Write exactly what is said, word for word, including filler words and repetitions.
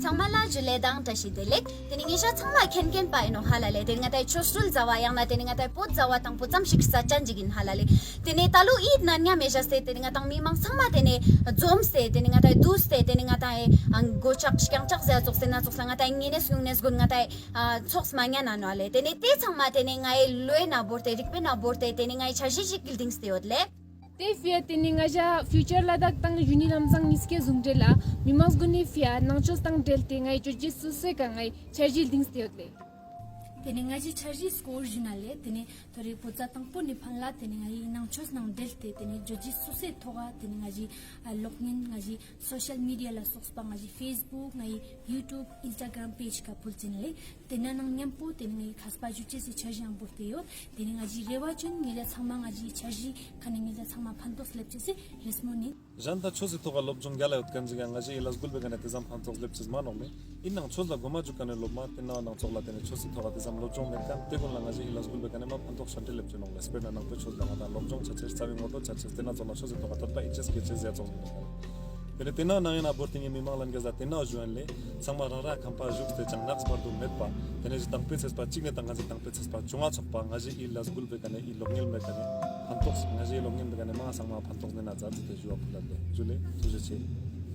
ཚང་མ་ལ་ཇུ་ལེ་དང་བཀྲ་ཤིས་བདེ་ལེགས། ཏེ་ནེ་ཉེ་ཞ་ཚང་མ་མཁྱེན་མཁྱེན་པ་ཨིན་ནོག་ཧ་ལ་ལེ། ཏེ་ནེ་ང་ཏའི་ཆོ་འཕྲུལ་ཟླ་བ་ཡང་ན་ཏེ་ནེ་ང་ཏའི་བོད་ཟླ་བ་དང་པོ་ཙམ་ཞིག་ས་ཅན་ཅིག་ཨིན་ཧ་ལ་ལེ། ཏེ་ནེ་ད་ལོ་ཨིད་ན་ཉམ་མེ་ཞ་སྟེ་ཏེ་ནེ་ང་ཏང་མི་མང་ཚང་མ་ཏེ་ནེ་འཛོམས་ཏེ་ཏེ་ནེ་ང་ཏའི་དུས་ཏེ་ཏེ་ནེ་ང་ཏའི་ཨང་གོ་ཆག་རྐྱང་ཆག་ཟེར་ཙོགས་ཏེ་ན་ཙོགས་ལ་ང་ཏའི་ངེས་ནེ་སྙུང་ནེ་སྒོ་ང་ཏའི་ཨ་ཚོགས་མ་ཉན་ན་ནོག་ལེ། ཏེ་ནེ་ཏེ་ཚང་མ་ཏེ་ནེ་ངའི་ལོའི་ན་བོར་ཏེ་རིག་པའི་ན་བོར་ཏེ་ཏེ་ནེ་ངའི་འཆར་གཞི་ཞིག་གི་ལྡིངས་ཏེ་ཡོད་ལེ། ཏེ་ཕིའ་ཏེ་ནེ་ང་ཞ་ཕིའུ་ཅར་ལ་དྭགས་དང་གཞོན་ནུ་ལམ་བཟང་གཉིས་ཀའི་ཟུང་འབྲེལ་ལ་མི་མང་གུན་ནི་ཕིའ་ནང་ཆོས་དང་འབྲེལ་ཏེ་ངའི་ཇོ་ཇི་སུ་སེ་ཀ་ངའི་འཆར་གཞི་ལྡིངས་ཏེ་ཡོད་ལེ། ཏེ་ནེ་ང་ཞའི་འཆར་གཞི་སྐོར་ཞུ་ན་ལེ། ཏེ་ནེ་ཐོ་རེ་བོད་ཟླ་དང་པོ་ནེ་ཕན་ལ་ཏེ་ནེ་ངའི་ནང་ཆོས་ནང་འབྲེལ་ཏེ་ཏེ་ནེ་ཇོ་ཇི་སུ་སེ་ཐོག་ག་ཏེ་ནེ་ང་ཞའི་ཨ་གློག་བརྙན་ང་ཞའི་སོ་ཤལ་མི་ཌི་ཡ་ལ་སོགས་པ་ང་ཞའི་ཕེས་བུག་ང་ཞའི་ཡུ་ཊུབ་ཨིན་སྟ་གྲམ་པེཇ་ཀ་ཕུལ་ཅེན་ལེ། ཏེ་ན་ནང་ཉམ་པོ་ཏེ་ནེ་ངའི་ཁས་པ་ཞུ་ཅེས་སི་འཆར་གཞི་ཡང་བོར་ཏེ་ཡོད། ཏེ་ནེ་ང་ཞའི་རེ་བ་ཅོ་ཨིན་ཉེ་ཞ་ཚང་མ་ང་ཞའི་འཆར་གཞི་ཁ་ནེ་ཉེ་ཞ་ཚང་མ་ཕན་ཐོགས་ལེབ་ཅེས་སི་རེ་སྨོན་ཨིན། ཞན་ད་ཆོས་སི་ཐོག་ག་སློབ་སྦྱོང་རྒྱལ་ལ་ཡོད་ཁན་ཅིག་ཡང་ང་ཞའི་ལས་འགུལ་བའི་ཀ་ནེ་ཏེ་ཙམ་ཕན་ཐོགས་ལེབ་ཅེས་མ་ནོག་ལེ། ཨིན་ནའང་ཆོས་ལ་གོ་མ་ཅུག་ཁན་ནི་སློབ་མ་ཏེ་ན་ནང་ཚོགས་ལ་ཏེ་ནེ་ཆོས་སི་ཐོག་ག་ཏེ་ཙམ་སློབ་སྦྱོང་མེད་ཁན་ཏེ་གུན་ལ་ང་ཞའི་ལས་འགུལ་བའི་ཀ་ནེ་མ་ཕན་ཐོགས་ཤན་ཏེ་ལེབ་ཅེས་ནོག་ལེ། སྤེར་ན་ནང་པའི་ཆོས་ལ་ང་ཏང་སློབ་སྦྱོང་ཆ་ཅེས་རྩ་བའི་ངོ་སྤྲོད་ཆ་ཅེས་ཏེ་ན་ཚོགས་ལ་ཆོས་སི་ཐོག་ག་དད་པ་ཨི་ཅེས་སྐྱེ་ཅེས་ཟེར་ཚོགས་ཏེ་ནེ་ཏེ་ནེ་ཏེ་ན་ནང་ཨིན་ན་བོར་ཏེ་ངའི་མི་མང་ལ་ཉེ་ཞ་ཏེ་ན་ཞུ་ཡན་ལེ། ཚང་མ་རང་རང་ཁང་པ་བཞུགས་ཏེ་ཅང་ནགས་བར་དུ་མེད་པ། ཏེ་ནེ་ཞིག་དང་པོའི་ཚེས་པ་གཅིག་ནེ་ཏང་ང་ཞིག་དང་པོའི་ཚེས་པ་བཅོ་ལྔ་ཚོགས་པ་ང་ཞའི་ལས་འགུལ་བའི་ཀ་ནེ་ཨི་གློག་བརྙན་བའི་ཀ་ནེ་ཕན་ཐོགས་ང་ཞའི་གློག་བརྙན་བའི་ཀ་ནེ་མ་ཚང་མ་ཕན་ཐོགས་ནེ་ན་ཛ་ཛི་ཏེ་ཞུ་བ་ཕུལ་ལ་ཏེ་ཇུ་ལེ། ཐུགས་རྗེ་ཆེ།